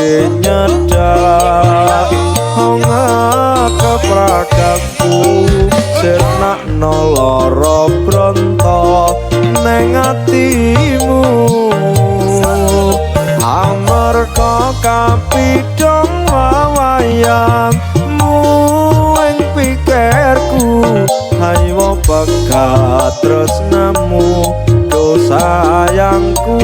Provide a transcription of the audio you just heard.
Badhe nyedak kepragaku, sirnakno lara bronto neng atimu. Amarga kapidhong wawayangmu ing pikirku, hayo pegat tresnamu do sayangku.